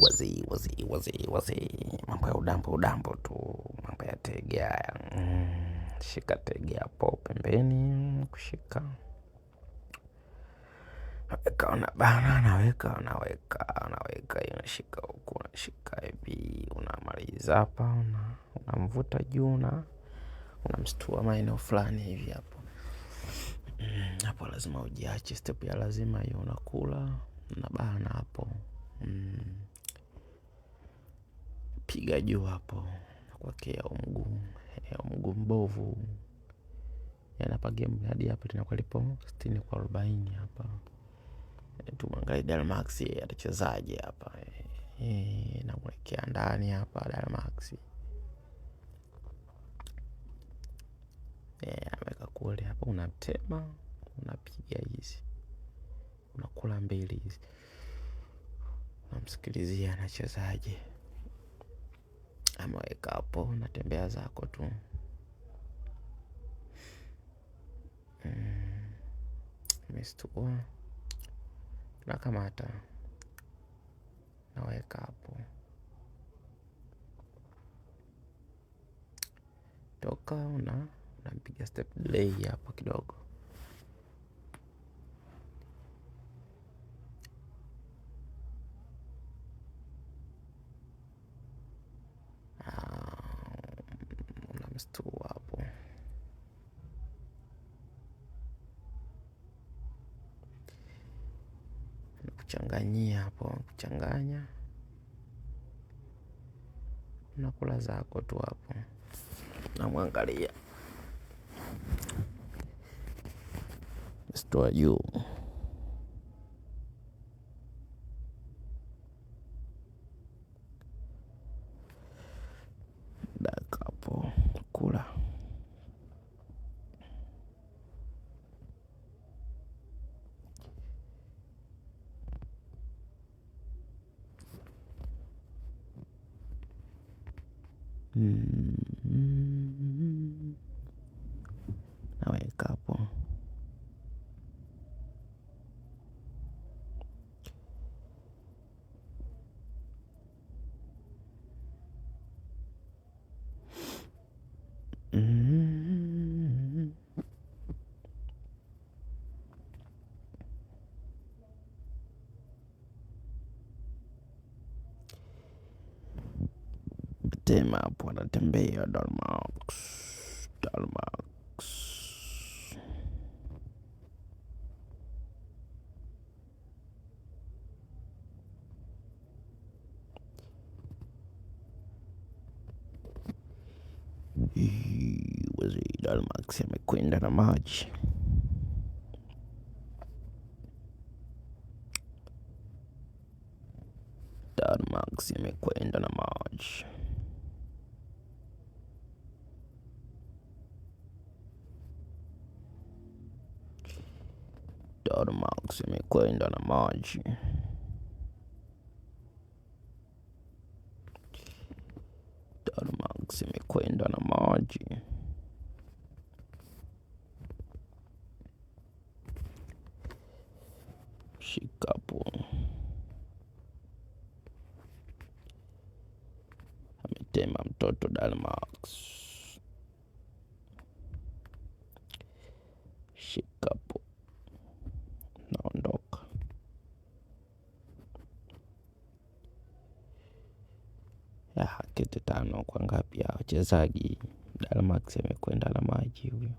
Wazee wazee wazee wazee, mambo ya udambo udambo tu, mambo ya tege haya. Shika tege hapo pembeni, kushika weka unabana, naweka unaweka unaweka, unashika huku unashika hivi, unamaliza hapa, unamvuta juu na unamstua maeneo fulani hivi hapo. Hapo lazima ujiache, step ya lazima hiyo, unakula unabana hapo. Piga juu hapo nakuwekea mguu mguu mbovu yanapa game hadi hapa linakuwa lipo 60 kwa 40 hapa. Tumwangalie Dalmax atachezaje hapa. Namwekea ndani hapa Dalmax. Ameweka kule hapa, unatema unapiga hizi, unakula mbili hizi, unamsikilizia anachezaje, ameweka hapo, unatembea zako tu. Mestua nakamata naweka hapo, toka una unampiga step delay hapo kidogo. Unamstua hapo, nakuchanganyia hapo, kuchanganya unakula zako tu hapo, namwangalia stua juu. Daka hapo kula. Naweka hapo. Tema hapo anatembea Dalmax. Dalmax. Wazee Dalmax amekwenda na maji. Dalmax amekwenda na maji. Dalmax amekwenda na maji. Dalmax imekwenda na maji. Shikapo ametema mtoto Dalmax. Shikapo naondoka. Kete tano kwa ngapi ya wachezaji? Dalmax amekwenda na maji huyo.